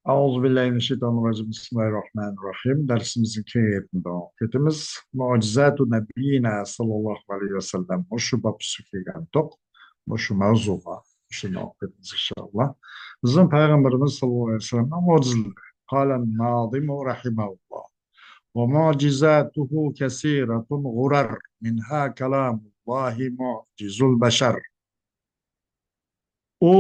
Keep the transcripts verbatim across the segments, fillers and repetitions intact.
أعوذ بالله من الشيطان الرجيم. بسم الله الرحمن الرحيم. دەرسىمىزنىڭ كېيىنكى بېتىدە ئوقۇيمىز. معجزات نبينا صلى الله عليه وسلم. مۇشۇ باب ئۈستىگە كەلگەنتۇق. مۇشۇ مەۋزۇغا شۇنى ئوقۇيمىز ئىنشاللا. بىزنىڭ پەيغەمبىرىمىز ساللاللاھۇ ئەلەيھى ۋەسەللەمنىڭ مۇجىزىلىرى. قال الناظم رحمه الله: ومعجزاته كثيرة غرر، منها كلام الله معجز البشر. ئۇ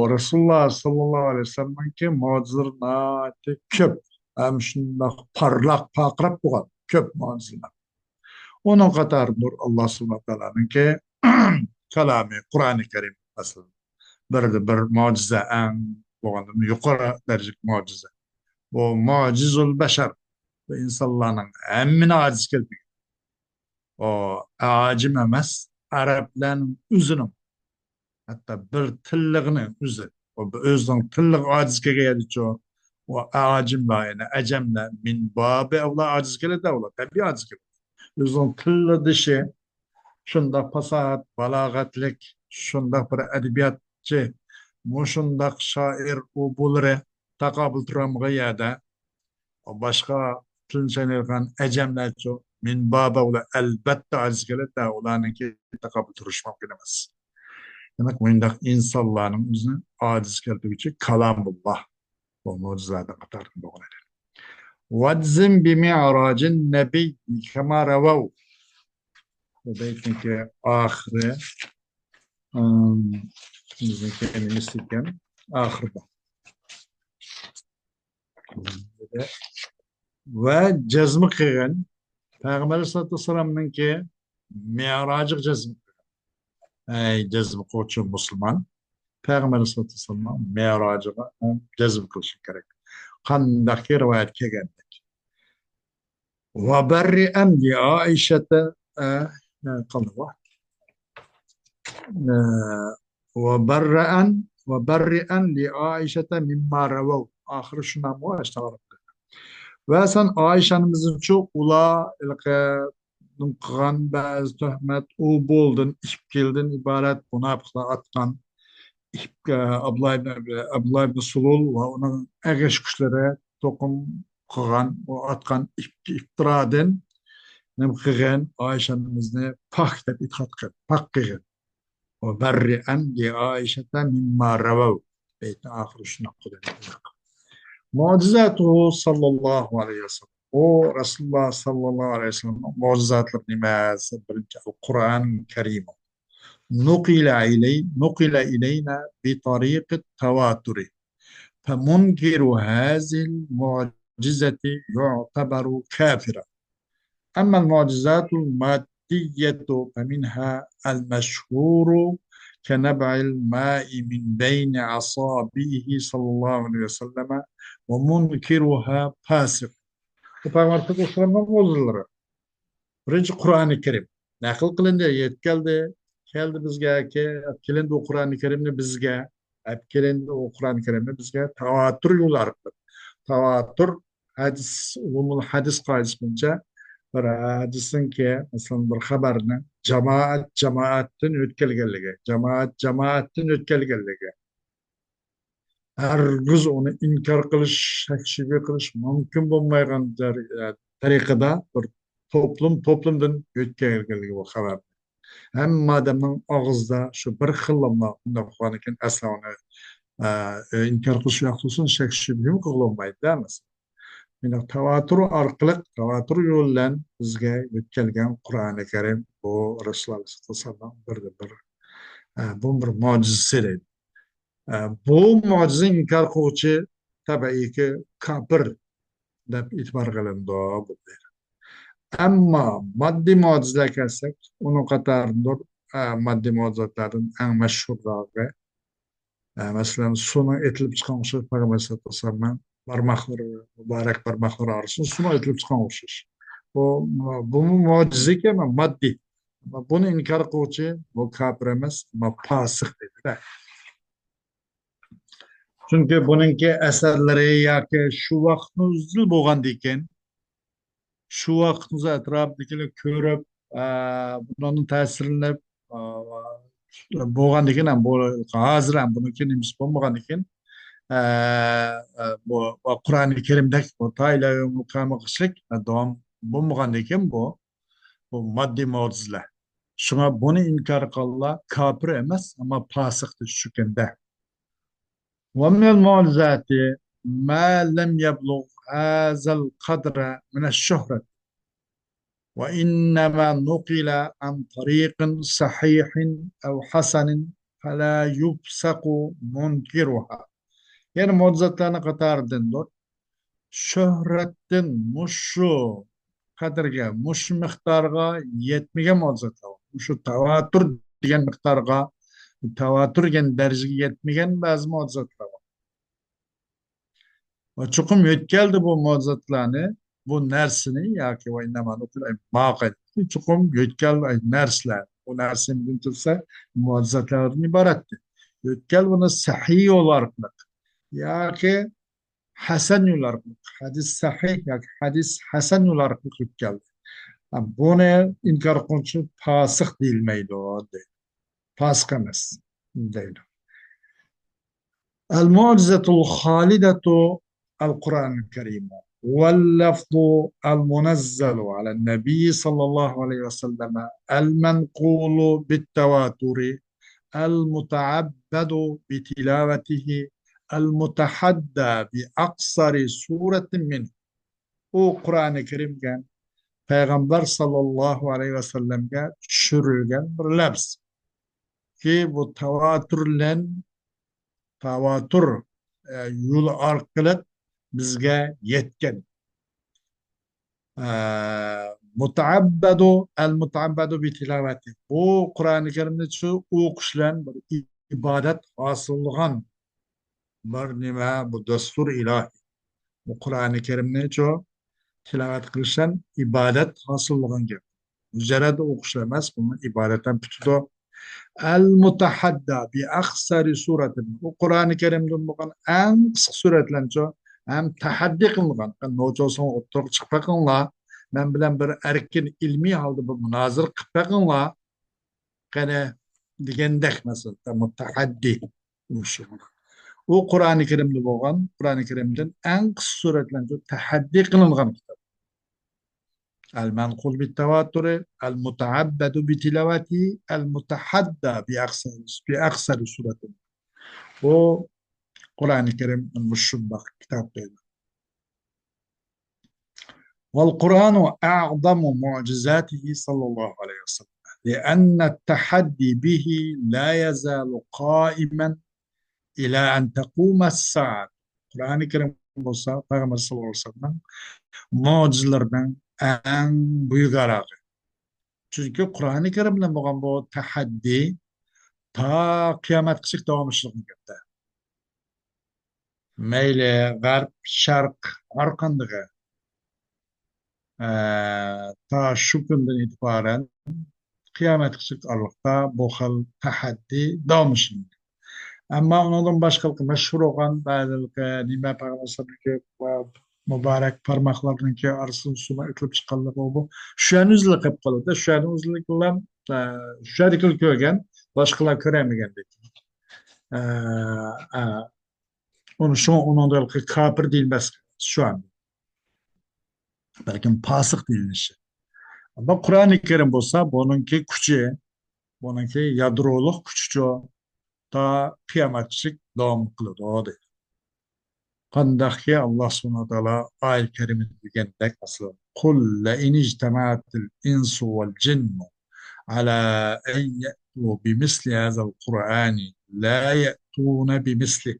رەسۇلۇللا ساللاللاھۇ ئەلەيھى ۋەسەللەمنىڭكى مۆجىزىلىرى ناھايىتى كۆپ ھەم شۇنداق پارلاق پارقىراپ تۇرغان كۆپ مۆجىزىلەر. ئۇنىڭ قاتارىدىندۇر ئاللا سۇبھانەھۇ ۋە تائالانىڭكى كالامى، قۇرئانى كەرىم، مەسىلەن، بىردە بىر مۆجىزە، ئەڭ بولغاندىمۇ يۇقىرى دەرىجىلىك مۆجىزە. بۇ مۇجىزۇل بەشەر، بۇ ئىنسانلارنىڭ ھەممىنى ئاجىز كەلتۈرگەن. ئۇ ئاجىم ئەمەس، ئەرەبلەرنىڭ ئۆزىنىڭ، ھەتتا بىر تىللىقنىڭ ئۆزى، ئۇ ئۆزىنىڭ تىللىقى ئاجىز كەلگەنچۇ، ئۇ ئاجىملار، يەنى ئەجەملەر، مىن بابى ئەۋلا ئاجىز كېلىدۇ، ئەۋلا تەبىئىي ئاجىز كېلىدۇ. ئۆزىنىڭ تىللىشى شۇنداق پاساھەت، بالاغەتلىك، شۇنداق بىر ئەدەبىياتچى، مۇشۇنداق شائىر ئۇ بۇلىرى تاقابىل تۇرالمىغان يەردە، باشقا تىلنى چاينايدىغان ئەجەملەرچۇ، مىن بابى ئەۋلا ئەلبەتتە ئاجىز كېلىدۇ، ئۇلارنىڭكى تاقابىل تۇرۇش مۇمكىن ئەمەس. دېمەك، مۇنداق ئىنسانلارنىڭ ئۆزىنى ئاجىز كەلتۈرگۈچى كالامۇللا، بۇ مۆجىزىلەرنىڭ قاتارىدىن بولغان ئىدى. واجزم بمعراج النبي كما رووا. بۇ بەيتنىڭكى ئاخىرى، ئىم، بىزنىڭكى نېمىسى ئىكەن؟ ئاخىرىدا. ۋە جەزم قىلغىن، پەيغەمبەر ئەلەيھىسسالاتۇ ۋەسسالامنىڭكى مىئراجىغا جەزم قىلغىن. ئەي جەزم قىلغۇچى مۇسۇلمان، پەيغەمبەر ئەلەيھىسسالاتۇ ۋەسسالامنىڭ مىئراجىغا ھەم جەزم قىلىشىڭ كېرەك. قانداقكى رىۋايەت كەلگەندەك. وبرئا لعائشة، ئە، ئە، قالدى بۇ. ئە، وبرئا، وبرئا لعائشة مما رووا. ئاخىرى شۇنداقمۇ؟ ۋە سەن ئائىشە ئانىمىزنىچۇ ئۇلار ھېلىقى قىلغان بەزى تۆھمەت، ئۇ بولدىن، ئىپكىلدىن ئىبارەت مۇناپىقلار ئاتقان ئىپ-، ئابدۇللا ئىبن، ئابدۇللا ئىبن سۇلۇل ۋە ئۇنىڭ ئەگەشكۈچىلىرى توقۇم قىلغان، ئۇ ئاتقان ئىپ-، ئىپتىرادىن نېمە قىلغىن؟ ئائىشە ئانىمىزنى پاك دەپ ئېتىقاد قىلغىن، پاك قىلغىن. وبرئا لعائشة مما رووا. بەيتنىڭ ئاخىرى شۇنداق قىلىدۇ. معجزاته صلى الله عليه وسلم. ئۇ رەسۇلۇللا ساللاللاھۇ ئەلەيھى ۋەسەللەمنىڭ مۆجىزاتلىرى نېمە دېسە، بىرىنچى، القرآن الكريم. نقل إلي-، نقل إلينا بطريق التواتر. فمنكر هذه المعجزة يعتبر كافرا. أما المعجزات المادية فمنها المشهور كنبع الماء من بين أصابعه صلى الله عليه وسلم ومنكرها فاسق. بۇ پەيغەمبەر ئەلەيھىسسالامنىڭ مۆجىزىلىرى. بىرىنچى، قۇرئانى كەرىم نەقىل قىلىندى، يەتكەلدى، كەلدى بىزگە، كە-، كېلىندى ئۇ قۇرئانى كەرىمنى بىزگە، ئەپ كېلىندى ئۇ قۇرئانى كەرىمنى بىزگە تاۋاتۇر يولى ئارقىلىق. تاۋاتۇر ھەدىس، ئۇلۇمۇل ھەدىس قائىدىسى بويىچە بىر ھەدىسنىڭكى، مەسىلەن، بىر خەۋەرنىڭ جامائەت جامائەتتىن يۆتكەلگەنلىكى، جامائەت جامائەتتىن يۆتكەلگەنلىكى، ھەرگىز ئۇنى ئىنكار قىلىش، شەك-شۈبھە قىلىش مۇمكىن بولمايدىغان تەر-، تەرىقىدە بىر توپلۇم توپلۇمدىن يۆتكەلگەنلىكى بۇ خەۋەر. ھەممە ئادەمنىڭ ئاغزىدا شۇ بىر خىللاملا مۇنداق بولغاندىكىن، ئەسلا ئۇنى، ئە، ئىنكار قىلىش ياق تۇرسۇن، شەك-شۈبھىمۇ قىلغىلى بولمايدۇ-دە، مەسىلەن. دېمەك، تاۋاتۇر ئارقىلىق، تاۋاتۇر يولى بىلەن بىزگە يۆتكەلگەن قۇرئانى كەرىم بۇ رەسۇلۇللا ئەلەيھىسسالامنىڭ بىردىنبىر، ئە، بۇ بىر مۆجىزىسى دەيدۇ. ئە، بۇ مۆجىزىنى ئىنكار قىلغۇچى تەبىئىيكى كاپىر دەپ ئېتىبار قىلىنىدۇ بۇ. ئەمما ماددىي مۆجىزىلەرگە كەلسەك، ئۇنىڭ قاتارىدىندۇر، ئە، ماددىي مۆجىزاتلاردىن ئەڭ مەشھۇرلىرى، ئە، مەسىلەن، سۇنىڭ ئېتىلىپ چىققان ئوخشاش، پەيغەمبەر ئەلەيھىسسالاتۇ ۋەسسالامنىڭ بارماقلىرى، مۇبارەك بارماقلىرى ئارىسىدىن سۇنىڭ ئېتىلىپ چىققان ئوخشاش. بۇ، بۇمۇ مۆجىزىكەن، ماددىي. بۇنى ئىنكار قىلغۇچى بۇ كاپىر ئەمەس، ئەمما پاسىق دېدى-دە. چۈنكى بۇنىڭكى ئەسەرلىرى ياكى شۇ ۋاقىتنىڭ ئۆزىدىلا بولغاندىكىن، شۇ ۋاقىتنىڭ ئەتراپىدىكىلەر كۆرۈپ، ئە، بۇنىڭدىن تەسىرلىنىپ، ئە، بولغاندىكىن، ھەم بۇ، ھازىر ھەم بۇنىڭكى نېمىسى بولمىغاندىكىن، ئە، ئە، بۇ، بۇ قۇرئانى كەرىمدەك بۇ تا ئىلە يەۋمىل قىيامەتكىچىلىك داۋام بولمىغاندىكىن بۇ، بۇ ماددىي مۆجىزىلەر. شۇڭا بۇنى ئىنكار قىلغانلار كاپىر ئەمەس، ئەمما پاسىقتۇر شۇ كۈندە. ومن المعجزات ما لم يبلغ هذا القدر من الشهرة، وإنما نقل عن طريق صحيح أو حسن فلا يفسق منكرها. يەنى مۆجىزاتلارنىڭ قاتارىدىندۇر. شۆھرەتتىن مۇشۇ قەدىرگە، مۇشۇ مىقدارغا يەتمىگەن مۆجىزاتلار بار. مۇشۇ تاۋاتۇر دېگەن مىقدارغا، تاۋاتۇر دېگەن دەرىجىگە يەتمىگەن بەزى مۆجىزاتلار بار. ۋە چوقۇم يۆتكەلدى بۇ مۆجىزاتلارنى، بۇ نەرسىنى ياكى ۋە ئىننەما نۇقىلە ما قەيت. چوقۇم يۆتكەلدى ئەي نەرسىلەر. بۇ نەرسىنى بىلدۈرسە مۆجىزاتلاردىن ئىبارەتتى. يۆتكەل بۇنى سەھىھ يول ئارقىلىق ياكى ھەسەن يول ئارقىلىق، ھەدىس سەھىھ ياكى ھەدىس ھەسەن يول ئارقىلىق يۆتكەلدى. ھە، بۇنى ئىنكار قىلغۇچى پاسىق دېيىلمەيدۇ، دەيدۇ. پاسىق ئەمەس، دەيدۇ. المعجزة الخالدة القرآن الكريم، واللفظ المنزل على النبي صلى الله عليه وسلم، المنقول بالتواتر، المتعبد بتلاوته، المتحدى بأقصر سورة منه. ئۇ قۇرئانى كەرىمگە، پەيغەمبەر ساللاللاھۇ ئەلەيھى ۋەسەللەمگە چۈشۈرۈلگەن بىر لەپز. كى بۇ تاۋاتۇر بىلەن، تاۋاتۇر، ئە، يولى ئارقىلىق بىزگە يەتكەن. ئە، مۇتەئەببەدۇ، ئەل مۇتەئەببەدۇ بىتىلاۋەتى. بۇ قۇرئانى كەرىمنى شۇ ئوقۇش بىلەن بىر ئىبادەت ھاسىللىغان بىر نېمە، بۇ دەستۇر ئىلاھىي. بۇ قۇرئانى كەرىمنى شۇ تىلاۋەت قىلىش ھەم ئىبادەت ھاسىللىغان گەپ. مۇجەررەد ئوقۇش ئەمەس، بۇمۇ ئىبادەت ھەم پۈتىدۇ. ئەل مۇتەھەددا بى ئەقسەرى سۇرەتىن. بۇ قۇرئانى كەرىمدىن بولغان ئەڭ قىسقا سۈرەتلەرنىچۇ ھەم تەھەددىي قىلىنغان. قېنى نوچىسىڭ ئوتتۇرىغا چىقىپ بېقىڭلار. مەن بىلەن بىر ئەركىن ئىلمىي ھالدا بىر مۇنازىرە قىلىپ بېقىڭلار. قېنى دېگەندەك مەسىلەن، مۇتەھەددىي. ئۇ قۇرئانى كەرىمدە بولغان، قۇرئانى كەرىمدىن ئەڭ قىسقا سۈرەتلەرنىچۇ تەھەددىي قىلىنغان كىتاب. المنقول بالتواتر، المتعبد بتلاوته، المتحدى بأقصر، بأقصر سورة. بۇ قۇرئانى كەرىم مۇشۇنداق كىتاب دەيدۇ. والقرآن أعظم معجزاته صلى الله عليه وسلم، لأن التحدي به لا يزال قائما إلى أن تقوم الساعة. قۇرئانى كەرىم بولسا پەيغەمبەر ساللاللاھۇ ئەلەيھى ۋەسەللەمنىڭ مۆجىزىلىرىنىڭ ئەڭ بۈيۈك ھاراقى. چۈنكى قۇرئانى كەرىم بىلەن بولغان بۇ تەھەددىي تا قىيامەتكىچە داۋاملىشىدىغان گەپتە. مەيلى غەرب، شەرق، ھەر قاندىقى، ئە، تا شۇ كۈندىن ئېتىبارەن قىيامەتكىچە ئارىلىقتا بۇ خىل تەھەددىي داۋاملىشىدۇ. ئەمما ئۇنىڭدىن باشقا مەشھۇر بولغان بەزى نېمە پەيغەمبەر مۇبارەك پارماقلىرىنىڭكى ئارىسىدىن سۇنى ئېتىلىپ چىققانلىقى بۇ. شۇ يەرنى ئۆزلىرى قىلىپ قالىدۇ. شۇ يەرنى ئۆزلىرى، ئە، شۇ يەردىكىلا كۆرگەن، باشقىلار كۆرەلمىگەندەك. ئە، ئە، ئۇنى شۇڭا ئۇنىڭدا كاپىر دېيىلمەس شۇ ئەمدى. بەلكىم پاسىق دېيىلىشى. ئەمما قۇرئانى كەرىم بولسا بۇنىڭكى كۈچى، بۇنىڭكى يادرولۇق كۈچىچۇ تا قىيامەتچىلىك داۋام قىلىدۇ دەيدۇ. قانداقكى ئاللا سۇبھانەھۇ ۋە تائالا ئايەت كەرىمىدە دېگەندەك، مەسىلەن، قل لئن اجتمعت الإنس والجن على أن يأتوا بمثل هذا القرآن لا يأتون بمثله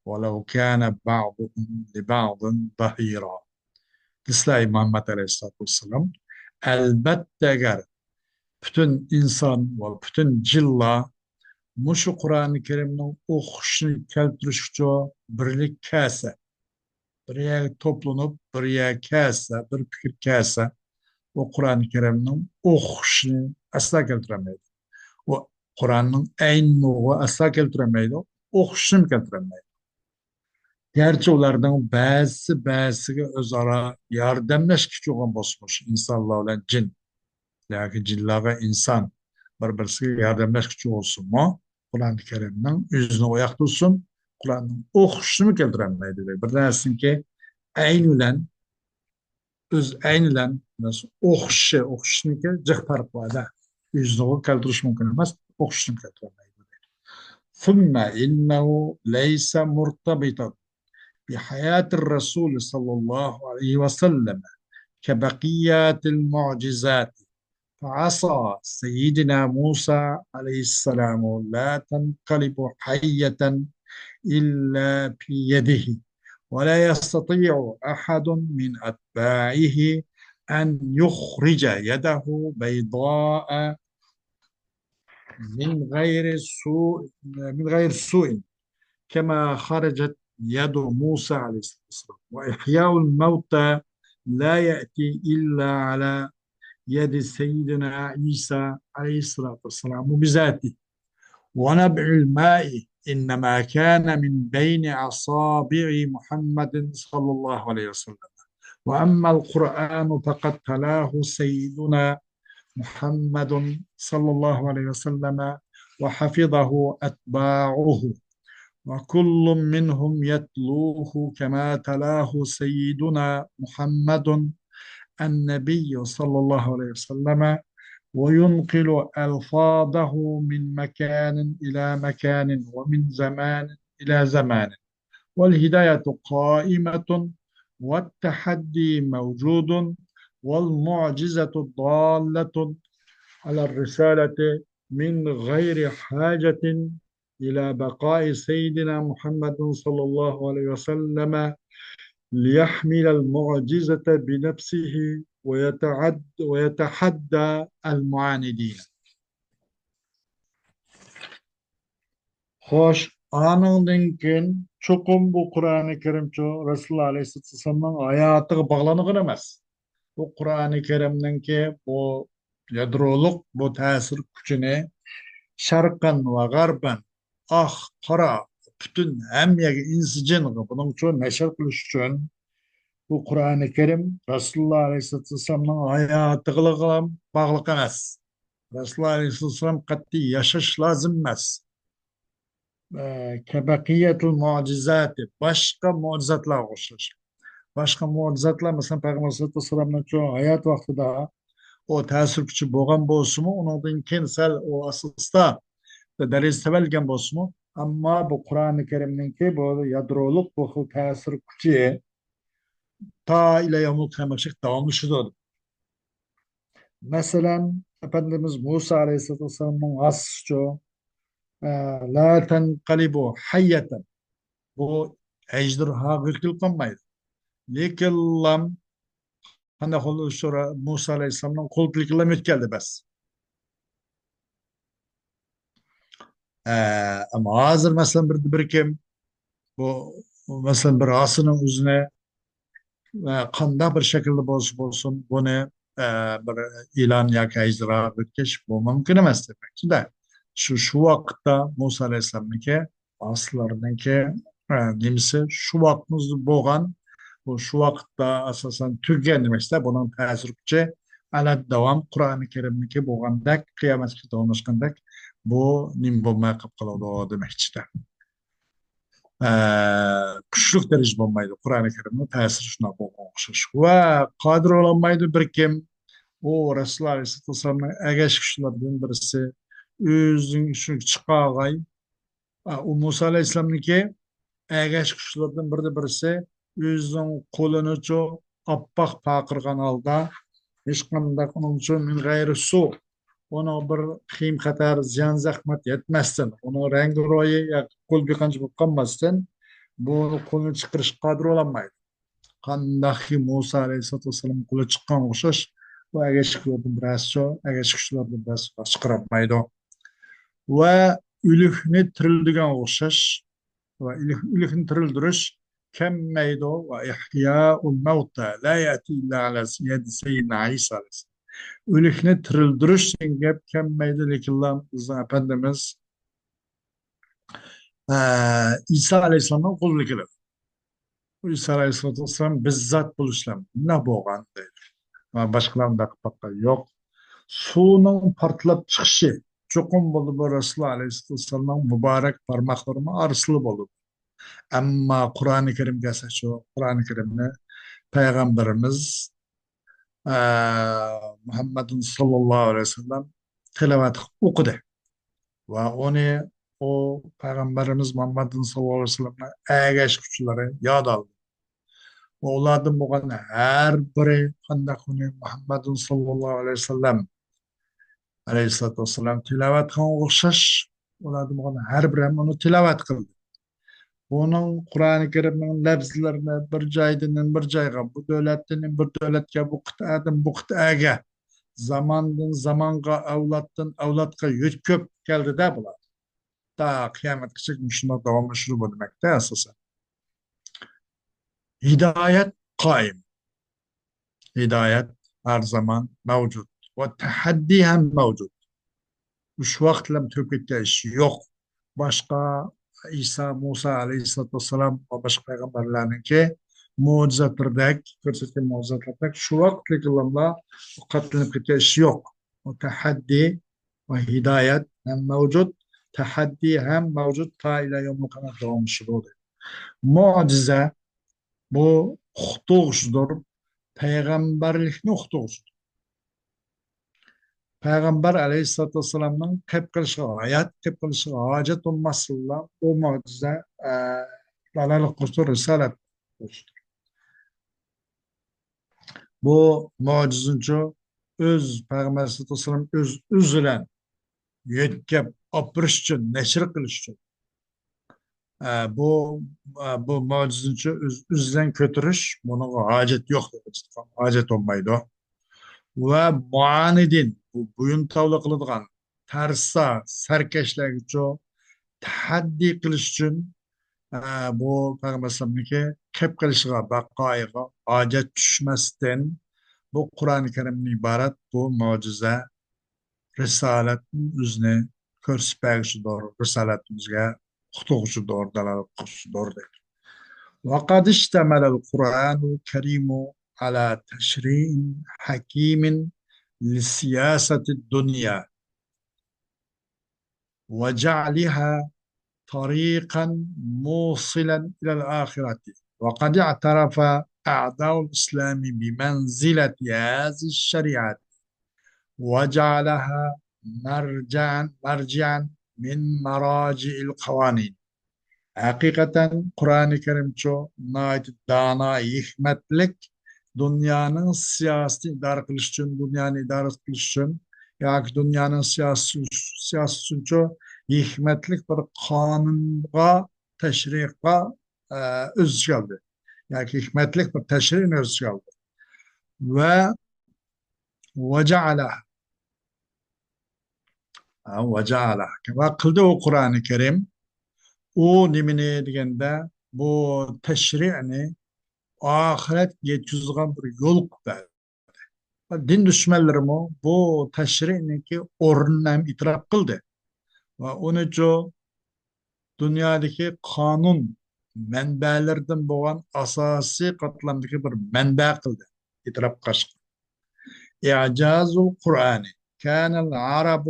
ولو كان بعضهم لبعض ظهيرا. دېسىلە، ئەي مۇھەممەد ئەلەيھىسسالاتۇ ۋەسسالام، ئەلبەتتە ئەگەر پۈتۈن ئىنسان ۋە پۈتۈن جىنلار مۇشۇ قۇرئانى كەرىمنىڭ ئوخشىشىنى كەلتۈرۈشكىچۇ بىرلىك كەلسە، بىر يەرگە توپلىنىپ، بىر يەرگە كەلسە، بىر پىكىر كەلسە، ئۇ قۇرئانى كەرىمنىڭ ئوخشىشىنى ئەسلا كەلتۈرەلمەيدۇ. ئۇ قۇرئاننىڭ ئەينىنى ئەسلا كەلتۈرەلمەيدۇ، ئوخشىشىنىمۇ كەلتۈرەلمەيدۇ. گەرچە ئۇلارنىڭ بەزىسى بەزىسىگە ئۆزئارا ياردەملەشكۈچى بولغان بولسىمۇ، ئىنسانلار بىلەن جىن ياكى جىنلارغا ئىنسان بىر-بىرسىگە ياردەملەشكۈچى بولسىمۇ، قۇرئانى كەرىمنىڭ ئۆزىنى ئۇياق تۇتسۇن، قۇرئاننىڭ ئوخشىشىنىمۇ كەلتۈرەلمەيدۇ. بىر نەرسىنىڭكى ئەينى بىلەن، ئۆز ئەينى بىلەن ئوخشىشى، ئوخشىشىنىڭكى جىق پەرقى بار-دە. يۈزىنىغۇ كەلتۈرۈش مۇمكىن ئەمەس، ئوخشىشىنى كەلتۈرەلمەيدۇ. ثم إنه ليس مرتبطا بحياة الرسول صلى الله عليه وسلم كبقية المعجزات، فعصا سيدنا موسى عليه السلام لا تنقلب حية إلا في يده، ولا يستطيع أحد من أتباعه أن يخرج يده بيضاء من غير سوء، من غير سوء، كما خرجت يد موسى عليه الصلاة والسلام. وإحياء الموتى لا يأتي إلا على يد سيدنا عيسى عليه الصلاة والسلام بذاته. ونبع الماء إنما كان من بين أصابع محمد صلى الله عليه وسلم. وأما القرآن فقد تلاه سيدنا محمد صلى الله عليه وسلم وحفظه أتباعه، وكل منهم يتلوه كما تلاه سيدنا محمد النبي صلى الله عليه وسلم، وينقل ألفاظه من مكان إلى مكان ومن زمان إلى زمان. والهداية قائمة والتحدي موجود والمعجزة ضالة على الرسالة من غير حاجة إلى بقاء سيدنا محمد صلى الله عليه وسلم ليحمل المعجزة بنفسه ويتعد-، ويتحدى المعاندين. خوش، ئانىڭدىن كېيىن چوقۇم بۇ قۇرئانى كەرىمچۇ رەسۇلۇللا ئەلەيھىسسالاتۇ ۋەسسالامنىڭ ھاياتىغا باغلانغان ئەمەس. بۇ قۇرئانى كەرىمنىڭكى بۇ يادرولۇق، بۇ تەسىر كۈچىنى شەرقەن ۋە غەربەن، ئاق، قارا، پۈتۈن ھەممە يەرگە، ئىنسى جىنغا بۇنىڭچۇ نەشر قىلىش ئۈچۈن بۇ قۇرئانى كەرىم رەسۇلۇللا ئەلەيھىسسالاتۇ ۋەسسالامنىڭ ھاياتىغىلا باغلىق ئەمەس. رەسۇلۇللا ئەلەيھىسسالام قەتئىي ياشاش لازىم ئەمەس. ئە، كەبەقىيەتىل مۇئجىزاتى، باشقا مۇئجىزاتلارغا ئوخشاش. باشقا مۇئجىزاتلار، مەسىلەن، پەيغەمبەر ئەلەيھىسسالاتۇ ۋەسسالامنىڭ شۇ ھايات ۋاقتىدا ئۇ تەسىر كۈچى بولغان بولسىمۇ، ئۇنىڭدىن كېيىن سەل ئۇ ئاستا-ئاستا دەرىجە تۆۋەنلىگەن بولسىمۇ، ئەمما بۇ قۇرئانى كەرىمنىڭكى بۇ يادرولۇق بۇ خىل تەسىر كۈچى تا ئىلە يەۋمىل قىيامەتكىچە داۋاملىشىدۇ. مەسىلەن، ئەپەندىمىز مۇسا ئەلەيھىسسالاتۇ ۋەسسالامنىڭ ئاسىسىچۇ، ئە، لا تەنقەلىبۇ ھەييەتەن. بۇ ئەجدىھاغا يۆتكىلىپ قالمايدۇ. لېكىنلا قانداق بولدى؟ شۇ مۇسا ئەلەيھىسسالامنىڭ قولىدىكىلا يۆتكەلدى بەس. ئە، ئەمما ھازىر، مەسىلەن، بىر، بىر كىم بۇ، مەسىلەن، بىر ھاسىنىڭ ئۆزىنى، ئە، قانداق بىر شەكىلدە بولسا بولسۇن، بۇنى، ئە، بىر ئىلان ياكى ئەجدىھاغا يۆتكەش بۇ مۇمكىن ئەمەس دېمەكچىدە. شۇ، شۇ ۋاقىتتا مۇسا ئەلەيھىسسالامنىڭكى ئاسىلىرىنىڭكى، ئە، نېمىسى شۇ ۋاقىتمىزدا بولغان، بۇ شۇ ۋاقىتتا ئاساسەن تۈگىگەن دېمەكچىدە، بۇنىڭ تەسىر كۈچى ئەلەت داۋام قۇرئانى كەرىمنىڭكى بولغاندەك قىيامەتكىچە داۋاملاشقاندەك بۇ نېمە بولماي قېلىپ قالىدۇ دېمەكچىدە. ئە، كۈچلۈك دەرىجىدە بولمايدۇ. قۇرئانى كەرىمنىڭ تەسىرى شۇنداق بولغان ئوخشاش. ۋە قادىر بولالمايدۇ بىر كىم. ئۇ رەسۇلۇللا ئەلەيھىسسالاتۇ ۋەسسالامنىڭ ئەگەشكۈچىلىرىدىن بىرسى. ئۆزىنىڭ ئۈچۈن چىقارغاي. ئە، ئۇ مۇسا ئەلەيھىسسالامنىڭكى ئەگەشكۈچىلىرىدىن بىرى، بىرسى ئۆزىنىڭ قولىنىچۇ ئاپئاق پارقىرىغان ھالدا، ھېچقانداق ئۇنىڭ ئۈچۈن مىن غەيرى سۇ، ئۇنىڭ بىر خېيىم خەتەر، زىيان زەخمەت يەتمەستىن، ئۇنىڭ رەڭگى روھى ياكى قولى بىر قانچە بولۇپ قالماستىن، بۇ قولىنى چىقىرىشقا قادىر بولالمايدۇ. قانداقكى مۇسا ئەلەيھىسسالاتۇ ۋەسسالام قولى چىققانغا ئوخشاش، بۇ ئەگەشكۈچىلەردىن بىرەرسىچۇ، ئەگەشكۈچىلەردىن بىرەرسى چىقىرالمايدۇ. ۋە ئۆلۈكنى تىرىلدۈرگەنگە ئوخشاش، ۋە ئۆلۈك-، ئۆلۈكنى تىرىلدۈرۈش كەلمەيدۇ. ۋە ئىھياءۇل مەۋتە لا يەتى ئىللا ئەلە يەدى سەييىدىنا ئىسا ئەلەيھىسسالام. ئۆلۈكنى تىرىلدۈرۈش دېگەن گەپ كەلمەيدۇ، لېكىنلا بىزنىڭ ئەپەندىمىز، ئە، ئىسا ئەلەيھىسسالامنىڭ قولىدا كېلىدۇ. ئىسا ئەلەيھىسسالاتۇ ۋەسسالام بىززات بولۇشلار مۇنداق بولغان دەيدۇ. ۋە باشقىلار مۇنداق قىلىپ باققان يوق. سۇنىڭ پارتلاپ چىقىشى چوقۇم بولدى بۇ رەسۇلۇللا ئەلەيھىسسالاتۇ ۋەسسالامنىڭ مۇبارەك بارماقلىرىنىڭ ئارىسىدا بولدى. ئەمما قۇرئانى كەرىم كەلسە، شۇ قۇرئانى كەرىمنى پەيغەمبىرىمىز، ئە، مۇھەممەدۇن ساللاللاھۇ ئەلەيھى ۋەسەللەم تىلاۋەت قىلىپ ئوقۇدى. ۋە ئۇنى ئۇ پەيغەمبىرىمىز مۇھەممەدۇن ساللاللاھۇ ئەلەيھى ۋەسەللەمنىڭ ئەگەشكۈچىلىرى ياد ئالدى. ۋە ئۇلاردىن بولغان ھەر بىرى قانداق ئۇنى مۇھەممەدۇن ساللاللاھۇ ئەلەيھى ۋەسەللەم ئەلەيھىسسالاتۇ ۋەسسالام تىلاۋەت قىلغانغا ئوخشاش، ئۇلاردىن بولغان ھەر بىرى ھەم ئۇنى تىلاۋەت قىلدى. بۇنىڭ قۇرئانى كەرىمنىڭ لەپزىلىرىنى بىر جايدىن بىر جايغا، بۇ دۆلەتتىن بىر دۆلەتكە، بۇ قىتئەدىن بۇ قىتئەگە، زاماندىن زامانغا، ئەۋلادتىن ئەۋلادقا يۆتكەپ كەلدى-دە بۇلار. تا قىيامەتكىچە مۇشۇنداق داۋاملىشىدۇ بۇ دېمەكتە ئاساسەن. ھىدايەت قائىم. ھىدايەت ھەر زامان مەۋجۇت. ۋە تەھەددىي ھەم مەۋجۇت. شۇ ۋاقىتلام تۈگەپ كەتكەن ئىش يوق. باشقا ئىسا، مۇسا ئەلەيھىسسالاتۇ ۋەسسالام ۋە باشقا پەيغەمبەرلەرنىڭكى مۆجىزاتلىرىدەك، كۆرسەتكەن مۆجىزاتلىرىدەك شۇ ۋاقىتلىكىلاملا قاتلىنىپ كەتكەن ئىش يوق. ۋە تەھەددىي ۋە ھىدايەت ھەم مەۋجۇت، تەھەددىي ھەم مەۋجۇت، تا ئىلە يومىل قىيامەت داۋاملىشىدۇ، دەيدۇ. مۆجىزە، بۇ ئۇقتۇرغۇچىدۇر، پەيغەمبەرلىكنى ئۇقتۇرغۇچىدۇر. پەيغەمبەر ئەلەيھىسسالاتۇ ۋەسسالامنىڭ قېپ قېلىشىغا، ھايات قېپ قېلىشىغا ھاجەت بولماستىنلا، بۇ مۆجىزە، ئە، دالالەت قىلغۇچىدۇر، رىسالەت قىلغۇچىدۇر. بۇ مۆجىزىنىچۇ ئۆز پەيغەمبەر ئەلەيھىسسالاتۇ ۋەسسالام ئۆز، ئۆزى بىلەن يۆتكەپ ئاپىرىش ئۈچۈن، نەشر قىلىش ئۈچۈن، ئە، بۇ، ئە، بۇ مۆجىزىنىچۇ ئۆز، ئۆزىدىن كۆتۈرۈش، بۇنىڭغا ھاجەت يوق، ھاجەت بولمايدۇ. ۋە مۇئانىدىن، بۇ بويۇنتاۋلىق قىلىدىغان تەرسا سەركەشلەرگىچۇ تەھەددىي قىلىش ئۈچۈن، ئە، بۇ پەيغەمبەر ئەلەيھىسسالامنىڭكى قېپ قېلىشىغا، بەقائىغا ھاجەت چۈشمەستىن، بۇ قۇرئانى كەرىمدىن ئىبارەت بۇ مۆجىزە، رىسالەتنىڭ ئۆزىنى كۆرسىتىپ بەرگۈچىدۇر، رىسالەتنىڭ ئۆزىگە ئۇقتۇرغۇچىدۇر، دالالەت قىلغۇچىدۇر، دەيدۇ. وقد اشتمل القرآن الكريم على تشريع حكيم لسياسة الدنيا وجعلها طريقا موصلا إلى الآخرة، وقد اعترف أعداء الإسلام بمنزلة هذه الشريعة، وجعلها مرجعا، مرجعا من مراجع القوانين. ھەقىقەتەن قۇرئانى كەرىمچۇ ناھايىتى دانا، ھېكمەتلىك، دۇنيانىڭ سىياسىتىنى ئىدارە قىلىش ئۈچۈن، دۇنيانى ئىدارە قىلىش ئۈچۈن ياكى دۇنيانىڭ سىياسىتى، سىياسىتى ئۈچۈنچۇ ھېكمەتلىك بىر قانۇنغا، تەشرىئغا، ئە، ئۆز ئىچىگە ئالدى. ياكى ھېكمەتلىك بىر تەشرىئنى ئۆز ئىچىگە ئالدى. ۋە، ۋە جەئەلە، ھە، ۋە جەئەلە. ۋە قىلدى ئۇ قۇرئانى كەرىم. ئۇ نېمىنى دېگەندە، بۇ تەشرىئنى ئاخىرەتكە يەتكۈزىدىغان بىر يول قىلىپ بەردى. دىن دۈشمەنلىرىمۇ بۇ تەشرىئنىڭكى ئورنىنى ھەم ئېتىراپ قىلدى. ۋە ئۇنىچۇ دۇنيادىكى قانۇن مەنبەلىرىدىن بولغان ئاساسىي قاتلامدىكى بىر مەنبە قىلدى، ئېتىراپ قىلىشقا. إعجاز القرآن. كان العرب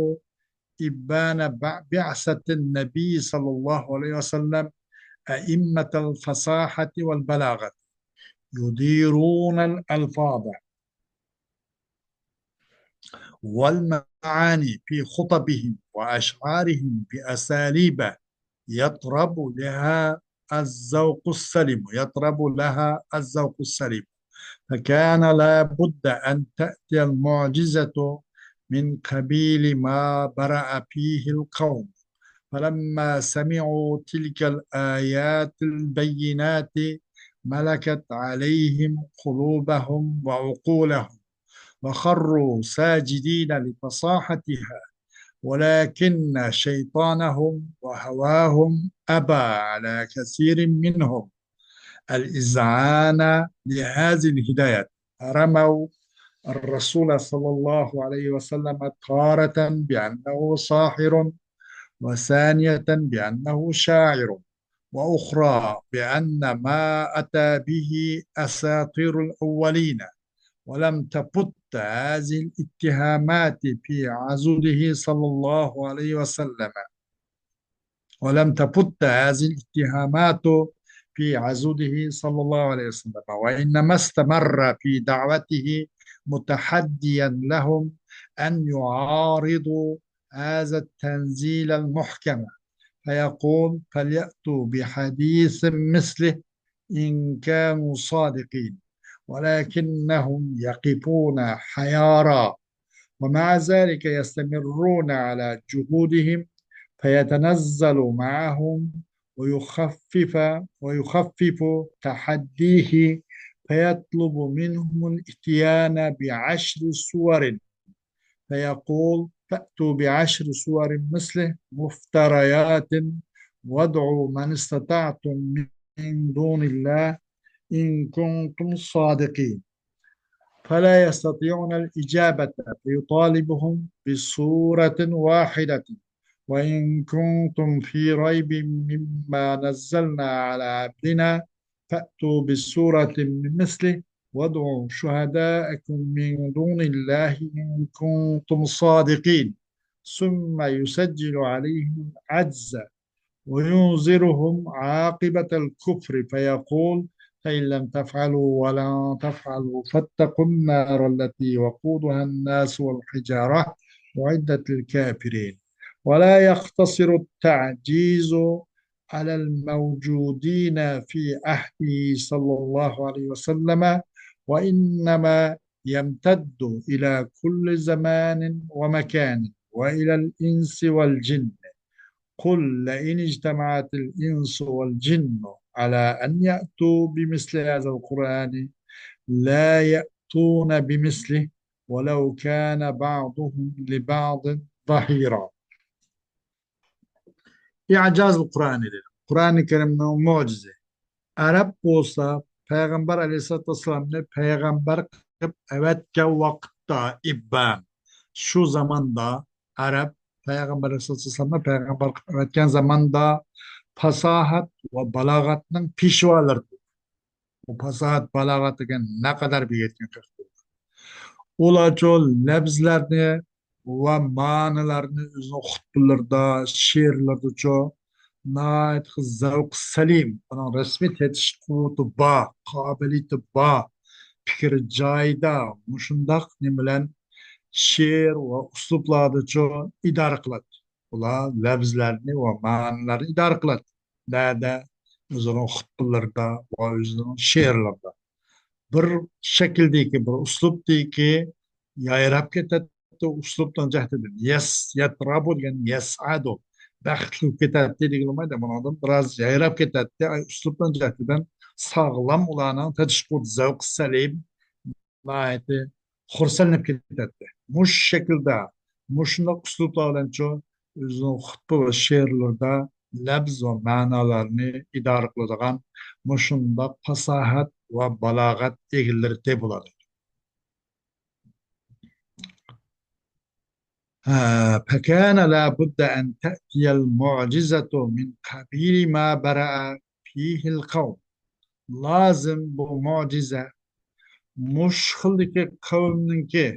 إبان بع-، بعثة النبي صلى الله عليه وسلم أئمة الفصاحة والبلاغة، يديرون الألفاظ والمعاني في خطبهم وأشعارهم بأساليب يطرب لها الذوق السليم، يطرب لها الذوق السليم. فكان لا بد أن تأتي المعجزة من قبيل ما برأ فيه القوم. فلما سمعوا تلك الآيات البينات ملكت عليهم قلوبهم وعقولهم وخروا ساجدين لفصاحتها، ولكن شيطانهم وهواهم أبى على كثير منهم الإذعان لهذه الهداية. رموا الرسول صلى الله عليه وسلم تارة بأنه ساحر، وثانية بأنه شاعر، وأخرى بأن ما أتى به أساطير الأولين، ولم تفت هذه الاتهامات في عضده صلى الله عليه وسلم. ولم تبت هذه الاتهامات في عضده صلى الله عليه وسلم، وإنما استمر في دعوته متحديا لهم أن يعارضوا هذا التنزيل المحكم، فيقول: فليأتوا بحديث مثله إن كانوا صادقين، ولكنهم يقفون حيارى، ومع ذلك يستمرون على جحودهم، فيتنزل معهم ويخفف، ويخفف تحديه، فيطلب منهم الإتيان بعشر سور، فيقول: فأتوا بعشر سور مثله مفتريات، وادعوا من استطعتم من دون الله إن كنتم صادقين، فلا يستطيعون الإجابة، فيطالبهم بسورة واحدة، وإن كنتم في ريب مما نزلنا على عبدنا فأتوا بسورة من مثله وادعوا شهداءكم من دون الله إن كنتم صادقين، ثم يسجل عليهم العجز وينذرهم عاقبة الكفر، فيقول: فإن لم تفعلوا ولن تفعلوا فاتقوا النار التي وقودها الناس والحجارة أعدت للكافرين. ولا يقتصر التعجيز على الموجودين في عهده صلى الله عليه وسلم، وإنما يمتد إلى كل زمان ومكان وإلى الإنس والجن. قل لئن اجتمعت الإنس والجن على أن يأتوا بمثل هذا القرآن لا يأتون بمثله ولو كان بعضهم لبعض ظهيرا. ئىئجازۇل قۇرئانى دېدى. قۇرئانى كەرىمنىڭ مۆجىزى. ئەرەب بولسا پەيغەمبەر ئەلەيھىسسالاتۇ ۋەسسالامنى پەيغەمبەر قىلىپ ئەۋەتكەن ۋاقىتتا ئىببان، شۇ زاماندا ئەرەب پەيغەمبەر ئەلەيھىسسالاتۇ ۋەسسالامنى پەيغەمبەر قىلىپ ئەۋەتكەن زاماندا پاساھەت ۋە بالاغەتنىڭ پېشۋالىرى. بۇ پاساھەت، بالاغەت دېگەن نەقەدەر بىر يەتكەن خەق. ئۇلارچۇ لەپزلەرنى ۋە مانىلارنى ئۆزىنىڭ خۇتبىلىرىدا، شېئىرلىرىدىچۇ ناھايىتى زەۋقى سەلىم، ئۇنىڭ رەسمىي تېتىش قۇۋۋىتى بار، قابىلىيىتى بار، پىكرى جايىدا، مۇشۇنداق نېمە بىلەن شېئىر ۋە ئۇسلۇبلاردىچۇ ئىدارە قىلاتتى. ئۇلار لەپزلەرنى ۋە مانىلارنى ئىدارە قىلاتتى. نەدە؟ ئۆزىنىڭ خۇتبىلىرىدا ۋە ئۆزىنىڭ شېئىرلىرىدا. بىر شەكىلدىكى، بىر ئۇسلۇبتىكى يايراپ كېتەتتى، ئۇسلۇبنىڭ جەھىتىدىن. يەس، يەترابۇ دېگەن يەسئادۇ. بەختلىك بولۇپ كېتەتتى دېگىلى بولمايدۇ. بۇنىڭدىن بىراز يايراپ كېتەتتى. ئاي، ئۇسلۇبنىڭ جەھىتىدىن ساغلام ئۇلارنىڭ تېتىش قۇۋۋىتى، زەۋقى سەلىم، ناھايىتى خۇرسەنلىنىپ كېتەتتى. مۇشۇ شەكىلدە، مۇشۇنداق ئۇسلۇبلار بىلەنچۇ ئۆزىنىڭ خۇتبە ۋە شېئىرلىرىدا لەپز ۋە مەنالارنى ئىدارە قىلىدىغان مۇشۇنداق پاساھەت ۋە بالاغەت ئىگىلىرى بولىدۇ. ھە، فكان لا بد أن تأتي المعجزة من قبيل ما برأ فيه القوم. لازىم بۇ مۆجىزە مۇشۇ خىلدىكى قەۋمنىڭكى،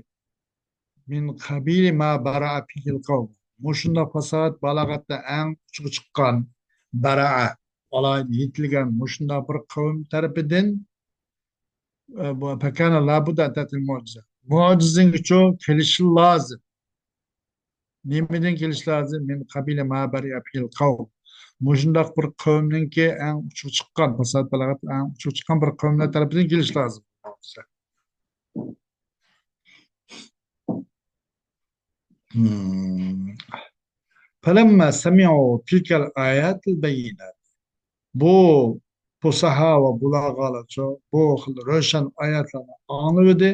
من قبيل ما برأ فيه القوم، مۇشۇنداق پاساھەت بالاغەتتە ئەڭ ئۇچىغا چىققان، بەرەئە، ئالاھىدە يېتىلگەن مۇشۇنداق بىر قەۋم تەرىپىدىن، ئە، بۇ، فكان لا بد أن تأتي المعجزة. مۆجىزىنىڭچۇ كېلىشى لازىم. نېمىدىن كېلىشى لازىم؟ من قبيل ما برأ فيه القوم. مۇشۇنداق بىر قەۋمنىڭكى ئەڭ ئۇچىغا چىققان، پاساھەت بالاغەت ئەڭ ئۇچىغا چىققان بىر قەۋملەر تەرىپىدىن كېلىشى لازىم. Hmm. فلما سمعوا تلك الآيات البينات. بۇ پۇساھا ۋە بۇلاغالارچۇ بۇ خىل روشەن ئايەتلەرنى ئاڭلىۋىدى،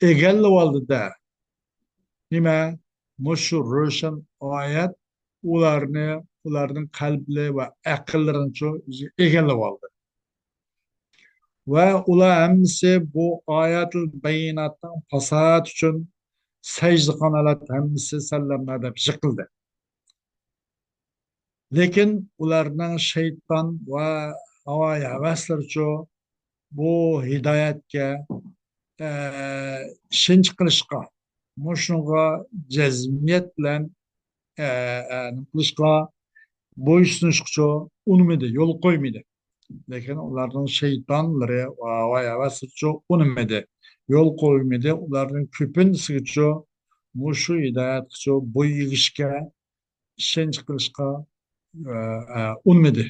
ئىگىلىۋالدى-دە. نېمە؟ مۇشۇ روشەن ئايەت ئۇلارنى، ئۇلارنىڭ قەلبلىرى ۋە ئەقىللىرىنىچۇ ئۆزىگە ئىگىلىۋالدى. ۋە ئۇلار ھەممىسى بۇ ئايەتۇل بەييىناتنىڭ پاساھەتى ئۈچۈن سەجدە قىلغان ھالەتتە ھەممىسى سەللەملەر دەپ يىقىلدى. لېكىن ئۇلارنىڭ شەيتان ۋە ھاۋايى-ھەۋەسلىرىچۇ بۇ ھىدايەتكە، ئە، ئىشەنچ قىلىشقا، مۇشۇنىڭغا جەزمىيەت بىلەن، ئە، ئە، نېمە قىلىشقا، بويسۇنۇشقىچۇ ئۇنىمىدى، يول قويمىدى. لېكىن ئۇلارنىڭ شەيتانلىرى ۋە ھەۋەسلىرىچۇ ئۇنىمىدى، يول قويمىدى. ئۇلارنىڭ كۆپىنچىسىگىچۇ مۇشۇ ھىدايەتكىچۇ بويۇن ئېگىشكە، ئىشەنچ قىلىشقا، ئە، ئە، ئۇنىمىدى.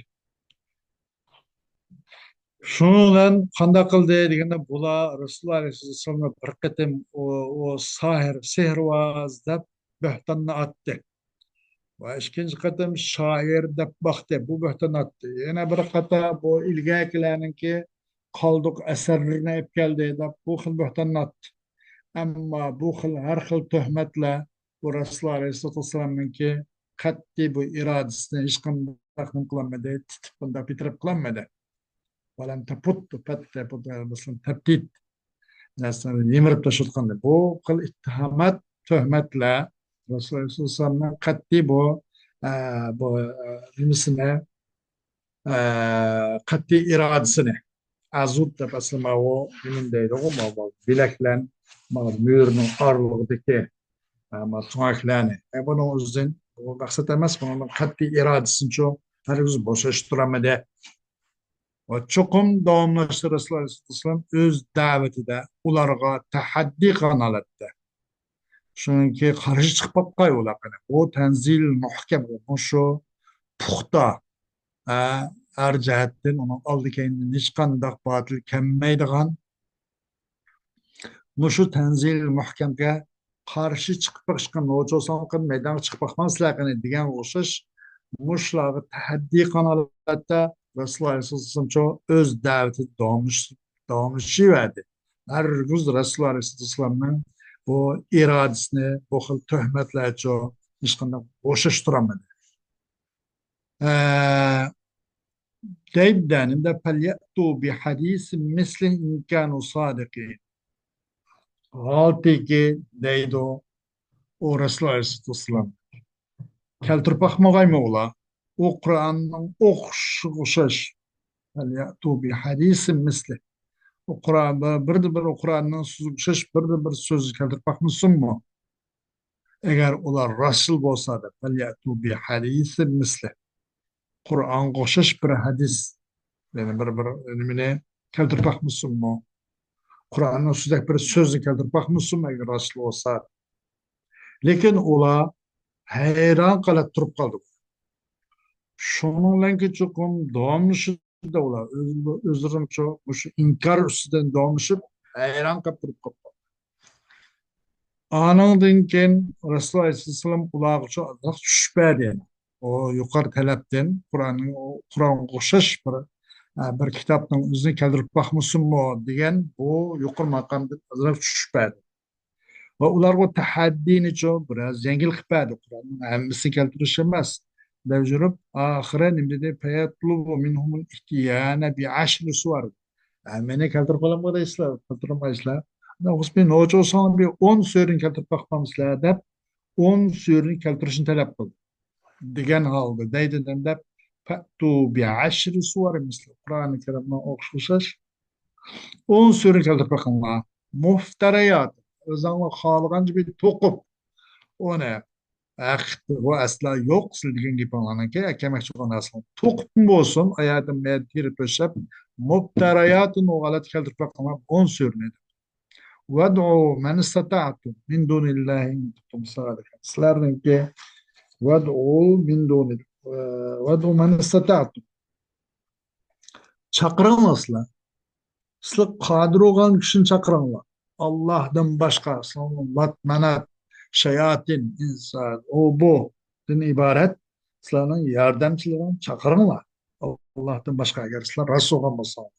شۇنىڭ بىلەن قانداق قىلدى دېگەندە، بۇلار رەسۇلۇللاھ ئەلەيھىسسالامنى بىر قېتىم ئۇ، ئۇ ساھىر، سېھىرۋاز دەپ بۆھتاننى ئاتتى. ۋە ئىككىنچى قېتىم شائىر دەپ باقتى، بۇ بۆھتان ئاتتى. يەنە بىر قاتار بۇ ئىلگەركىلەرنىڭكى قالدۇق ئەسەرلىرىنى ئېلىپ كەلدى دەپ بۇ خىل بۆھتاننى ئاتتى. ئەمما بۇ خىل، ھەر خىل تۆھمەتلەر بۇ رەسۇلۇللاھ ئەلەيھىسسالاتۇ ۋەسسالامنىڭكى قەتئىي بۇ ئىرادىسىنى ھېچقانداق نېمە قىلالمىدى، تېتىپ، بۇنداق بىتەرەپ قىلالمىدى. ۋەلەم تەپۇت، پەت، تەپۇت، مەسىلەن، تەپتىت. نەرسىنى يىمىرىپ تاشلىۋەتكەندە، بۇ خىل ئىتتىھامات، تۆھمەتلەر رەسۇلۇللاھ ئەلەيھىسسالاتۇ ۋەسسالامنىڭ قەتئىي بۇ، ئە، بۇ، ئە، نېمىسىنى، ئە، قەتئىي ئىرادىسىنى، ئەزۇد دەپ ئەسلى ماۋۇ نېمىنى دەيدىغۇ، ماۋۇ بىلەكلەن، ماۋۇ مۈرىنىڭ ئارىلىقىدىكى، ئە، ماۋۇ سۆڭەكلەرنى. ئە، بۇنىڭ ئۆزىدىن بۇ مەقسەت ئەمەس، بۇنىڭ قەتئىي ئىرادىسىنىچۇ ھەرگىز بوشاشتۇرالمىدى. ۋە چوقۇم داۋاملاشتى رەسۇلۇللاھ ئەلەيھىسسالام ئۆز دەۋىتىدە ئۇلارغا تەھەددىي قىلغان ھالەتتە. شۇنىڭكى قارشى چىقىپ باققاي ئۇلار قېنى. بۇ تەنزىل مۇھكەم، مۇشۇ پۇختا، ھە، ھەر جەھەتتىن ئۇنىڭ ئالدى كەينىدىن ھېچقانداق باتىل كەلمەيدىغان، مۇشۇ تەنزىل مۇھكەمگە قارشى چىقىپ بېقىشقا نوچى بولساڭلار قېنى، مەيدانغا چىقىپ باقماڭ سىلەر قېنى دېگەنگە ئوخشاش، مۇشۇلارغا تەھەددىي قىلغان ھالەتتە رەسۇلۇللاھ ئەلەيھىسسالامچۇ ئۆز دەۋىتىنى داۋاملىش-، داۋاملىشىۋەردى. ھەرگىز رەسۇلۇللاھ ئەلەيھىسسالامنىڭ بۇ ئىرادىسىنى بۇ خىل تۆھمەتلەرچۇ ھېچقانداق بوشاشتۇرالمىدى. ئە، دەيدۇ دە، نېمىدە، فَلْيَأْتُوا بِحَدِيثٍ مِثْلِهِ إِنْ كَانُوا صَادِقِينَ. ھالبۇكى دەيدۇ ئۇ رەسۇلۇللاھ ئەلەيھىسسالاتۇ ۋەسسالام، كەلتۈرۈپ باقمىغايمۇ ئۇلار؟ ئۇ قۇرئاننىڭ ئوخشىغا ئوخشاش. فَلْيَأْتُوا بِحَدِيثٍ مِثْلِهِ. ئۇ قۇرئان، بىردە بىر ئۇ قۇرئاننىڭ سۆزىگە ئوخشاش بىردە بىر سۆزنى كەلتۈرۈپ باقمىسۇنمۇ؟ ئەگەر ئۇلار راستچىل بولسا دەپ، فَلْيَأْتُوا بِحَدِيثٍ مِثْلِهِ. قۇرئانغا ئوخشاش بىر ھەدىس، يەنى بىر، بىر نېمىنى كەلتۈرۈپ باقمىسۇنمۇ؟ قۇرئاننىڭ ئۆزىدەك بىر سۆزنى كەلتۈرۈپ باقمىسۇنمۇ، ئەگەر راستچىل بولسا؟ لېكىن ئۇلار ھەيران قېلىپ تۇرۇپ قالدى. شۇنىڭ بىلەنكى چوقۇم داۋاملىشىدۇ ئۇلار. ئۆز-، ئۆزلىرىنىڭچۇ مۇشۇ ئىنكار ئۈستىدىن داۋاملىشىپ، ھەيران قېلىپ تۇرۇپ قالدى. ئانىڭدىن كېيىن رەسۇلۇللاھ ئەلەيھىسسالام ئۇلارغىچۇ ئازراق چۈشۈپ بەردى. ئۇ يۇقىرى تەلەپتىن قۇرئاننىڭ، قۇرئانغا ئوخشاش بىر، ئە، بىر كىتابنىڭ ئۆزىنى كەلتۈرۈپ باقمىسۇنمۇ دېگەن بۇ يۇقىرى ماقامدىن ئازراق چۈشۈپ بەردى. ۋە ئۇلارغا تەھەددىنىچۇ بىراز يەڭگىل قىلىپ بەردى. قۇرئاننىڭ ھەممىسىنى كەلتۈرۈش ئەمەس دەپ يۈرۈپ، ئاخىرى نېمە دېدى؟ فَيَطْلُبُ مِنْهُمُ الْإِتْيَانَ بِعَشْرِ سُوَرٍ. ھەممىنى كەلتۈرۈپ بولامدۇ دەيسىلەر، كەلتۈرەلمەيسىلەر. ئانا، بىر نوچى بولساڭلار بىر ئون سۈرىنى كەلتۈرۈپ باقامسىلەر دەپ، ئون سۈرىنى كەلتۈرۈشنى تەلەپ قىلدى. دېگەن ھالدا دەيدۇ دەپ، فَأْتُوا بِعَشْرِ سُوَرٍ مِثْلِهِ. قۇرئانى كەرىمنىڭ ئوخشاش ئون سۈرىنى كەلتۈرۈپ باقىڭلار. مۇفتەرىيات، ئۆزۈڭلار خالىغانچە بىر توقۇپ، ئۇنى ھەقىقىتى بۇ ئەسلا يوق، سىز دېگەن گېپىڭلارنىڭكى ئەكەلمەكچى بولغان نەرسىلەر توقۇپمۇ بولسۇن، ئايەتتىن مەددە تېرىپ تۆشەپ، مۇپتەرىياتىن، ئۇ ھالەتتە كەلتۈرۈپ باقىڭلار، ئون سۈرىنى. ۋەدئۇ مەن ئىستەتەئتۇم مىن دۇنىللاھى ئىن كۇنتۇم سادىقىن. سىلەرنىڭكى ۋەدئۇ مىن دۇنى، ۋەدئۇ مەن ئىستەتەئتۇم. چاقىرىڭلار سىلەر. سىلەر قادىر بولغان كىشىنى چاقىرىڭلار. ئاللاھتىن باشقا، سىلەرنىڭ لات، مانات، شاياتىن، ئىنسان، ئۇ، بۇدىن ئىبارەت سىلەرنىڭ ياردەمچىلىرىڭلارنى چاقىرىڭلار. ئاللاھتىن باشقا، ئەگەر سىلەر راست بولغان بولساڭلار.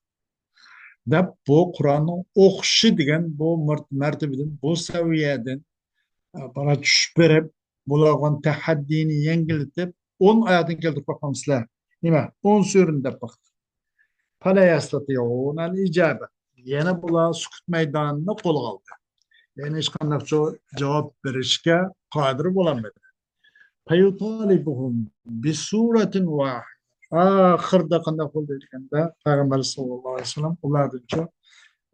دەپ، بۇ قۇرئاننىڭ ئوخشىشى دېگەن بۇ مەر-، مەرتىبىدىن، بۇ سەۋىيەدىن، ئە، بارا چۈشۈپ بېرىپ، بۇلارغا تەھەددىنى يەڭگىللىتىپ، ئون ئايەتنى كەلتۈرۈپ باقامسىلەر؟ نېمە؟ ئون سۈرىنى دەپ باقتى. فَلَا يَسْتَطِيعُونَ الْإِجَابَةَ. يەنە بۇلار سۈكۈت مەيدانىنى قولغا ئالدى. يەنى ھېچقانداق جو-، جاۋاب بېرىشكە قادىر بولالمىدى. فَيُطَالِبُهُم بِسُورَةٍ وَاحِدَةٍ. ئاخىرىدا قانداق بولدى دېگەندە، پەيغەمبەر ساللاللاھۇ ئەلەيھى ۋەسەللەم ئۇلاردىنچۇ،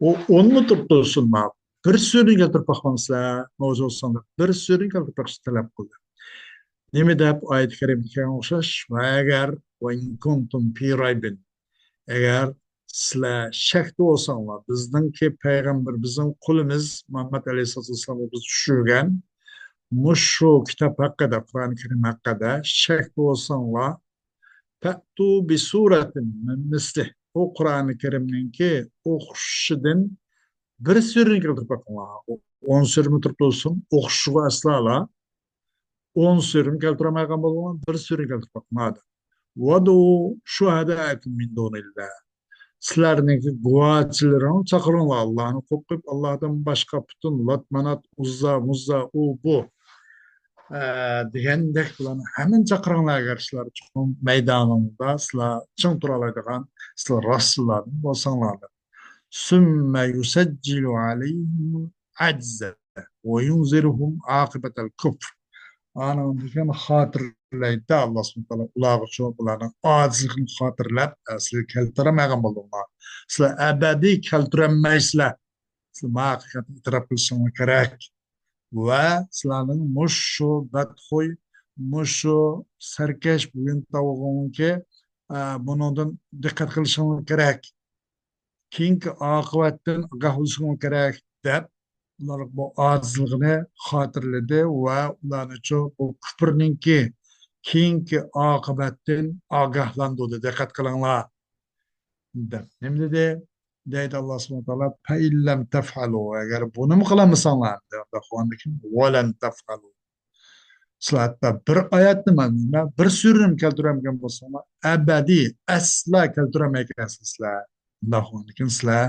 ئۇ ئوننى تۇرۇپ تۇرسۇن، ماۋۇ بىر سۈرىنى كەلتۈرۈپ باقمامسىلەر؟ ماۋۇ سۆزسىڭلار، بىر سۈرىنى كەلتۈرۈپ باقىشنى تەلەپ قىلدى. نېمە دەپ ئايەت كەرىمە كەلگەن ئوخشاش؟ ۋە ئەگەر، ۋە ئىن كۇنتۇم فى رەيبىن، ئەگەر سىلەر شەكتە بولساڭلار، بىزنىڭكى پەيغەمبىرىمىزنىڭ قۇلىمىز مۇھەممەد ئەلەيھىسسالاتۇ ۋەسسالامغا بىز چۈشۈرگەن مۇشۇ كىتاب ھەققىدە، قۇرئان كەرىم ھەققىدە شەكتە بولساڭلار، فەتۇ بىسۇرەتىن مىن مىسلىھ، ئۇ قۇرئان كەرىمنىڭكى ئوخشىشىدىن بىر سۈرىنى كەلتۈرۈپ باقىڭلار. ئون سۈرىمۇ تۇرۇپ تۇرسۇن، ئوخشىشىغا ئەسلالا ئون سۈرىنى كەلتۈرەلمەيدىغان بولغان، بىر سۈرىنى كەلتۈرۈپ باقىڭلار. ۋەدۇ شۇھەدەئەكۇم مىن دۇنىللاھ. سىلەرنىڭكى گۇۋاھچىلىرىڭ چاقىرىڭلار، ئاللاھنى قورقۇپ، ئاللاھتىن باشقا پۈتۈن لات، مانات، ئۇززا، مۇززا، ئۇ، بۇ، ئە، دېگەندەك بۇلارنى ھەممىنى چاقىرىڭلار، ئەگەر سىلەر چوقۇم مەيدانىڭدا سىلەر چىڭ تۇرالايدىغان، سىلەر راستچىللاردىن بولساڭلار دەپ. ثم يسجل عليهم العجز وينذرهم عاقبة الكفر. ئانىڭدىن كېيىن خاتىرىلەيدۇ ئاللا سۇبھانەھۇ ۋە تائالا ئۇلارغا شۇ بۇلارنىڭ ئاجىزلىقىنى خاتىرىلەپ، سىلەر كەلتۈرەلمەيدىغان بولدۇڭلار. سىلەر ئەبەدىي كەلتۈرەلمەيسىلەر. سىلەر ما ھەقىقەتنى ئېتىراپ قىلىشىڭلار كېرەك. ۋە سىلەرنىڭ مۇشۇ بەتخۇي، مۇشۇ سەركەش بويۇنتاۋىقىڭكى، ئە، بۇنىڭدىن دىققەت قىلىشىڭلار كېرەك. كېيىنكى ئاقىۋەتتىن ئاگاھ بولۇشۇڭلار كېرەك، دەپ، ئۇلارغا بۇ ئاجىزلىقىنى خاتىرىلىدى ۋە ئۇلارنىچۇ بۇ كۇپرنىڭكى كېيىنكى ئاقىۋەتتىن ئاگاھلاندۇردى، دىققەت قىلىڭلار، دەپ. نېمە دېدى؟ دەيدۇ ئاللا سۇبھانەھۇ ۋە تائالا، فەئىن لەم تەفئەلۇ، ئەگەر بۇنىمۇ قىلالمىساڭلار، دەپ، ۋەلەن تەفئەلۇ، سىلەر ھەتتا بىر ئايەتنىمۇ، بىر سۈرىنىمۇ كەلتۈرەلمىگەن بولساڭلار، ئەبەدىي، ئەسلا كەلتۈرەلمەيدىكەنسىلەر سىلەر. ئۇنداق بولغاندىكىن سىلەر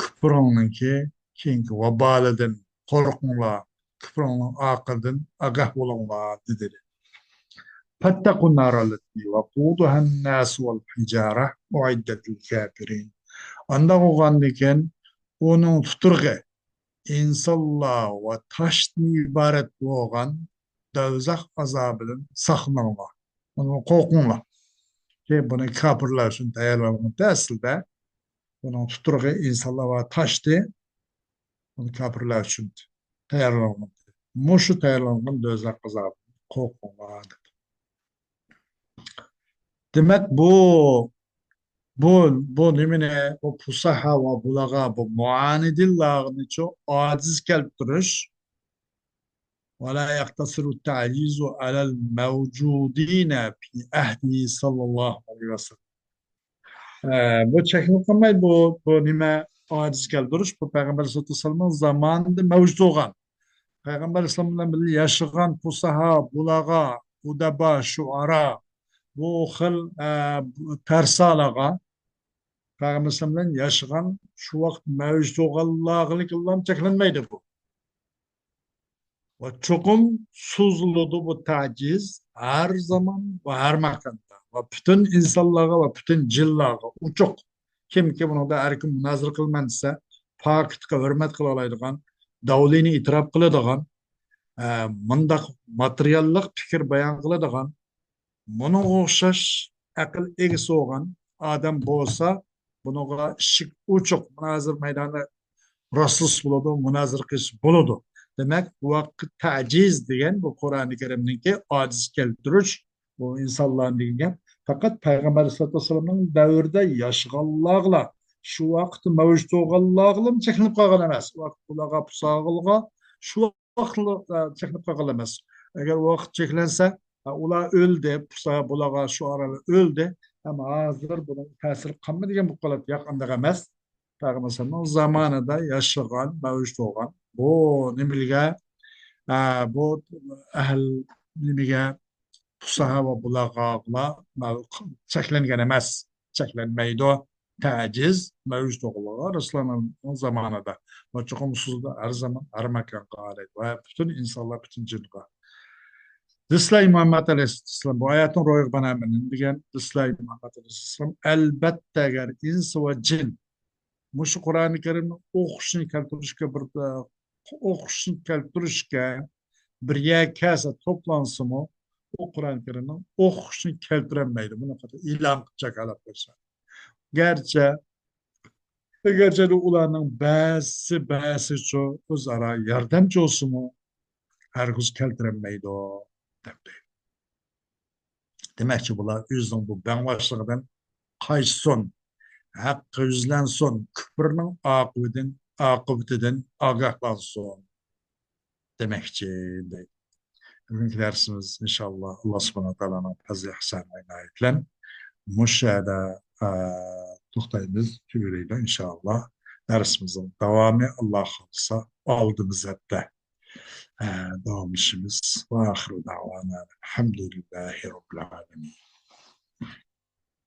كۇپرۇڭنىڭكى كېيىنكى ۋابالىدىن قورقۇڭلار، كۇپرۇڭنىڭ ئاقىۋىتىدىن ئاگاھ بولۇڭلار، دېدى. فاتقوا النار التي وقودها الناس والحجارة أعدت للكافرين. ئانداق بولغاندىكىن ئۇنىڭ تۇتۇرىقى ئىنسانلار ۋە تاشتىن ئىبارەت بولغان دوزاخ ئازابىدىن ساقلىنىڭلار. ئۇنىڭ قورقۇڭلار. كى بۇنى كاپىرلار ئۈچۈن تەييارلانغانتى ئەسلىدە. بۇنىڭ تۇتۇرىقى ئىنسانلار ۋە تاشتى. بۇنى كاپىرلار ئۈچۈن تەييارلانغانتى. مۇشۇ تەييارلانغان دوزاخ ئازابىدىن قورقۇڭلار، دەپ. دېمەك، بۇ، بۇ، بۇ نېمىنى، بۇ پۇساھا ۋە بۇلغا، بۇ مۇئانىدىنلارنىچۇ ئاجىز كەلتۈرۈش، ولا يقتصر التعجيز على الموجودين في عهده صلى الله عليه وسلم. ئە، بۇ چەكلىنىپ قالمايدۇ. بۇ، بۇ نېمە؟ ئاجىز كەلتۈرۈش، بۇ پەيغەمبەر ئەلەيھىسسالاتۇ ۋەسسالامنىڭ زامانىدا مەۋجۇت بولغان، پەيغەمبەر ئەلەيھىسسالام بىلەن بىللە ياشىغان پۇساھا، بۇلغا، ئۇدەبا، شۇئارا، بۇ خىل، ئە، تەرسالارغا، پەيغەمبەر ئەلەيھىسسالام بىلەن ياشىغان، شۇ ۋاقىت مەۋجۇت بولغانلارغىلا چەكلەنمەيدۇ بۇ. ۋە چوقۇم سوزۇلىدۇ بۇ تەجىز ھەر زامان ۋە ھەر ماكاندا ۋە پۈتۈن ئىنسانلارغا ۋە پۈتۈن جىنلارغا ئوچۇق. كىمكى بۇنىڭدا ئەركىن مۇنازىرە قىلىمەن دېسە، پاكىتقا ھۆرمەت قىلالايدىغان، دەلىلىنى ئېتىراپ قىلىدىغان، ئە، مۇنداق ماتېرىياللىق پىكىر بايان قىلىدىغان، بۇنىڭغا ئوخشاش ئەقىل ئىگىسى بولغان ئادەم بولسا، بۇنىڭغا ئىشىك ئوچۇق، مۇنازىرە مەيدانى راستلىسا بولىدۇ، مۇنازىرە قىلسا بولىدۇ. دېمەك، بۇ ۋاقىت تەجىز دېگەن بۇ قۇرئانى كەرىمنىڭكى ئاجىز كەلتۈرۈش، بۇ ئىنسانلارنى دېگەن گەپ. پەقەت پەيغەمبەر ئەلەيھىسسالاتۇ ۋەسسالامنىڭ دەۋرىدە ياشىغانلارغىلا، شۇ ۋاقىتتا مەۋجۇت بولغانلارغىلا چەكلىنىپ قالغان ئەمەس. ئۇ ۋاقىت بۇلارغا، پۇساغىلغا شۇ ۋاقىتلا، ئە، چەكلىنىپ قالغان ئەمەس. ئەگەر ۋاقىت چەكلەنسە، ئە، ئۇلار ئۆلدى، پۇسا-، بۇلارغا شۇ ئارىلار ئۆلدى. ئەمما ھازىر بۇنىڭ تەسىرى قالمىدى دېگەن بولۇپ قالاتتى. ياق، ئانداق ئەمەس. پەيغەمبەر ئەلەيھىسسالامنىڭ زامانىدا ياشىغان، مەۋجۇت بولغان بۇ نېمىلىگە، ئە، بۇ ئەھل نېمىگە، پۇساھا ۋە بۇلغاغا چەكلەنگەن ئەمەس، چەكلەنمەيدۇ. تەجىز مەۋجۇت بولغانلىقىغا رەسۇلۇللانىڭ زامانىدا ۋە چوقۇم سوزۇلىدۇ ھەر زامان، ھەر ماكانغا دەيدۇ. ۋە پۈتۈن ئىنسانلار، پۈتۈن جىنغا. دېسىلەي مۇھەممەد ئەلەيھىسسالام، بۇ ئايەتنىڭ روھىغا بىنائەن دېگەن، دېسىلەي مۇھەممەد ئەلەيھىسسالام، ئەلبەتتە، ئەگەر ئىنس ۋە جىن مۇشۇ قۇرئانى كەرىمنىڭ ئوخشىشىنى كەلتۈرۈشكە بىر، ئوخشىشىنى كەلتۈرۈشكە بىر يەرگە كەلسە، توپلانسىمۇ، ئۇ قۇرئانى كەرىمنىڭ ئوخشىشىنى كەلتۈرەلمەيدۇ. بۇنى قاتا ئېلان قىلىپ جاكالاپ قويسا. گەرچە، گەرچە ئۇلارنىڭ بەزىسى، بەزىسىچۇ ئۆزئارا ياردەمچى بولسىمۇ، ھەرگىز كەلتۈرەلمەيدۇ، دەپ دەيدۇ. دېمەكچى، بۇلار ئۆزىنىڭ بۇ بەڭباشلىقىدىن قايتسۇن، ھەققە يۈزلەنسۇن، كۈپرنىڭ ئاقىۋىتىدىن، ئاقىۋىتىدىن ئاگاھلانسۇن دېمەكچى، دەيدۇ. بۈگۈنكى دەرسىمىز ئىنشاللا ئاللا سۇبھانەھۇ ۋە تائالانىڭ پەزلى ئىھسانى ئىنايىتى بىلەن مۇشۇ يەردە، ئە، توختايمىز، تۈگىلەيدۇ ئىنشاللا. دەرسىمىزنىڭ داۋامى ئاللا خالىسا ئالدىمىز ھەپتە، ئە، داۋاملىشىمىز. ۋە ئاخىرۇ دەۋانا ئەلھەمدۇلىللاھى رەببىل ئالەمىن.